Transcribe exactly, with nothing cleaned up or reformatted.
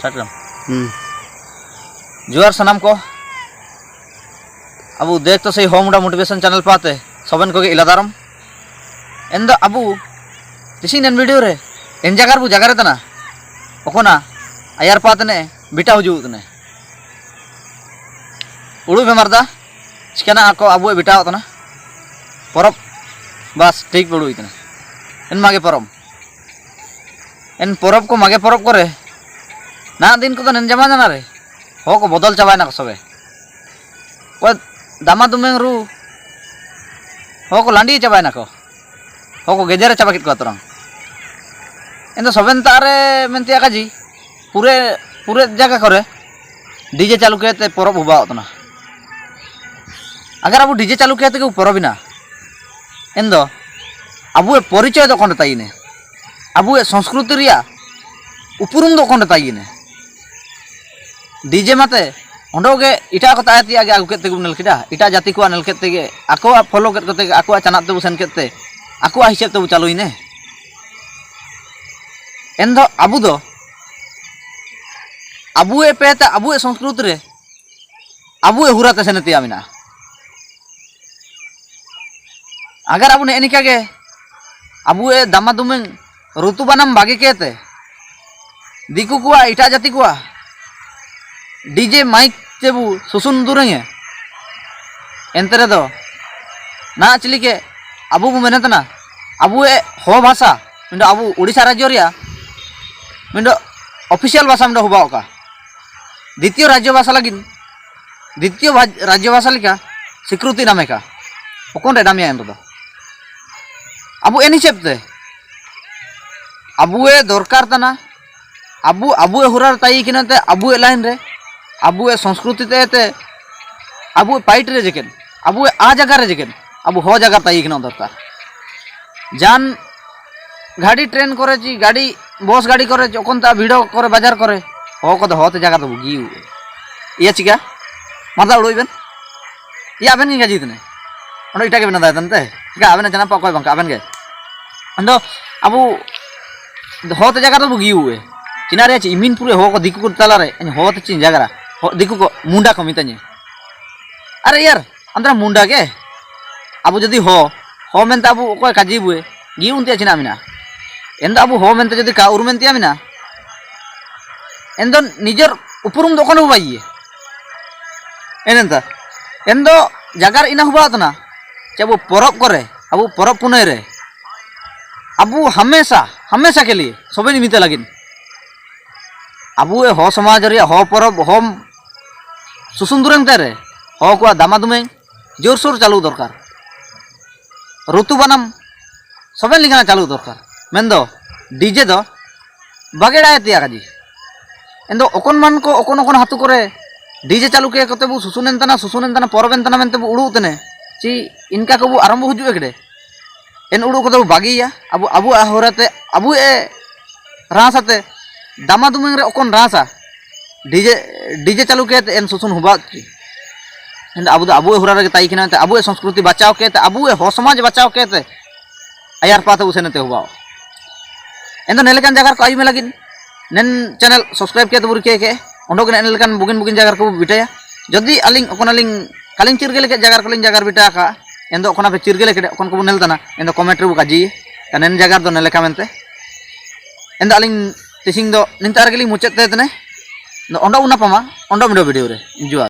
Start kara. Hmm. Juar sanam ko. Abu dekh to sei Home Muda Motivation channel pate, soben ko ge ila darom. Endo abu, tisi nen video re, en jagar bu jagar tana. Okona, ayar pate ne, bita huju tane. Ulu be marda, sikana ako abu e bita tana. Porop, bas, thik bulu itana. En mage porom. En porop ko mage porop kore. Na din ko to nen jamana na re. Hoko bodol chabaina ko sobe. Ko dama dumeng ru. Hoko landi chabaina ko. Hoko gejere chaba kit ko atorang. Endo soben tare menti akaji. Pure, pure jaga kore. D J chalu kete porop huba otona. Agar abu D J chalu kete ke porobina. Endo. Abu e porichoy do konde taine. Abu e sanskruti ria upurum do konde taine. D J mate, ondo ge ita kota ati age agu kete gu nel kida, ita jati kua nel kete ge, ako a follow kete kete, ako a chanat te bu sen kete, ako a hisep te bu chalu ine. Endo abu do, abu e peta, abu e sanskruti re, abu e hura te sene tia mina. Agar abu ne enika ge, abu e dama dumeng rutu banam bagi kete. Diku kua, ita jati kua. D J mic te bu susun durenge. Entere do. Na chili ke, abu bu menetna. Abu e ho bhasa. Mindo abu Odisha rajyo ria. Mindo official bhasa mindo huba oka. Ditiyo rajyo bhasa lagin. Ditiyo bha-, rajyo bhasa lika, sikruti nameka. Okon re damiya endo da. Abu eni chepte. Abu e dorkar tana. Abu, abu e hurar tai kinante, abu e line re. Abu e sanskruti te te. Abu e pait re jeken. Abu e a jaga re jeken. Abu ho jaga tai kinan dorkar. Jan gari train kore chi, gari, bus gari kore chi, okon ta bhido kore, bajar kore. Ho kodo hote jaga to bugiu. Iya chika? Mada udo iben? Iya aben ngi gaji tene. Ondo ita ke bena da tante. Chika aben jana pa koi bangka aben ke. Ando abu hote jaga to bugiu e. China re chi imin pure ho ko diku ko tala re, ani ho te chin jagara, ho diku ko munda ko mita nye. Are yar, andra munda ke? Abu jodi ho, ho menta abu ko kaji bue, gi untia china mina. Endo abu ho menta jodi ka uru mentia mina. Endo nijor upurum do kono bai ye. Enenta. Endo jagar ina huba tona. Che abu porop kore, abu porop punai re. Abu hamesha, hamesha ke liye, sobe ni mita lagin. Abu e ho somaj ria, ho porob, ho susun dureng tere, ho kua dama dumeng, jor sor chalu dorkar. Rutu banam, soben ligana chalu dorkar. Mendo, D J do, bagera e tia kaji. Endo okon man ko, okon okon hatu kore, D J chalu ke kote bu susun entana, susun entana, porob entana mente bu uru tene. Chi, inka ko bu arambo huju ekde. En uru kote bu bagi ya, abu, abu ahorate, abu e rasa te, dama dumeng re okon rasa. D J, D J chalu kete en susun hubat ki. Endo abu do abu e hura re tai kina te, abu e sanskruti bachao kete, abu e ho somaj bachao kete. Ayar pata usen te hubao. Endo nelekan jagar ko ayu me lagin. Nen channel subscribe kete buri ke ke. Ondo kena nelekan bugin bugin jagar ko bitaya. Jodi aling, okon aling, kaling chirgele ke jagar kaling jagar bitaka. Endo okon ape chirgele ke, okon ko bu nel tana. Endo comment re bu kaji. Kanen jagar do neleka mente. Endo aling tising do ninta argeli muchet te tene. Endo ondo una pama, ondo mido video re. Enjoy.